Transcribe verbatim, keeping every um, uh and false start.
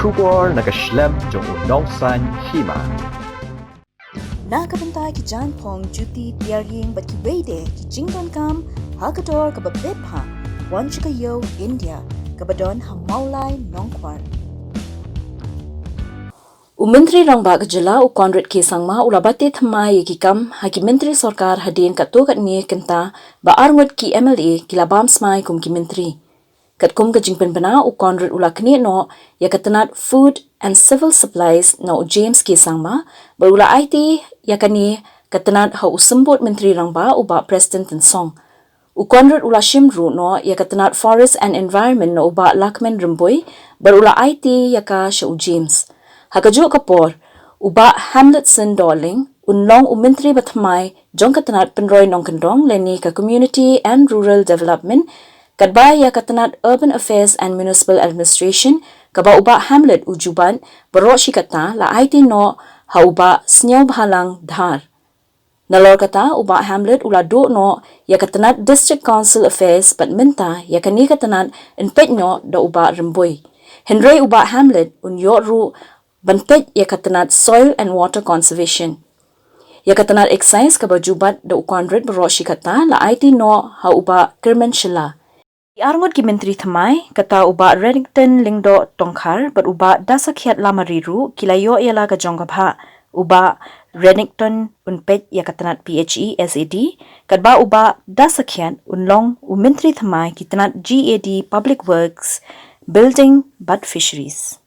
Khubor na ka shlem jong u nongsan hima. Na ka bynta ki jaiñphong, juti, tiar ïing bad kiwei de ki jingdonkam ha ka dor kaba bit bha, wan sha ka ïew India kaba don ha Mawlai Nongkwar. U Myntri Rangbah ka jylla u Conrad K Sangma u la bate thymmai ïa ki kam ha ki myntri sorkar hadien katto katne kynta ba arngut ki M L A ki la bam smai kum ki myntri. Katkum ka jingpynbna, u Conrad u la knieh noh ïa ka tnat Food and Civil Supplies na u James K Sangma, bad u la aiti ïa kane ka tnat ha u Symbud Myntri Rangbah u Bah Prestone Tynsong. U Conrad u la shim ruh noh ïa ka tnat Forest and Environment na u Bah Lahkmen Rymbui, bad u la aiti ïa ka sha u James. Ha kajuh ka por, u Bah Hamletson Dohling un long u Myntri bathymmai jong ka tnat Pynroi Nongkyndong lane ka Community and Rural Development, katba ïa ka tnat Urban Affairs and Municipal Administration, kaba u Bah Hamlet u ju bat baroh shi katta, la aiti noh ha u Bah Sniawbhalang Dhar. Nalor kata, u Bah Hamlet u la duh noh ïa ka tnat District Council Affairs, bad mynta ïa kane ka tnat yn peit noh da u Bah Rymbui. Hynrei u Bah Hamlet un ïoh ruh ban peit ïa ka tnat Soil and Water Conservation. Ïa ka tnat Excise, kaba ju bat da u Conrad baroh shi katta, la aiti noh ha u Bah Kyrmen Shylla. Ki arngut ki myntri thymmai, kata u Bah Reddington Lyngdoh Tongkhar bad u Bah Dasakhiat Lamare ruh, ki la ïoh ïa la ka jong ka bhah. U Bah Reddington un peit ïa ka tnat P H E S A D, katba u Bah Dasakhiat un long u Myntri thymmai ki tnat G A D, Public Works, Building bad Fisheries.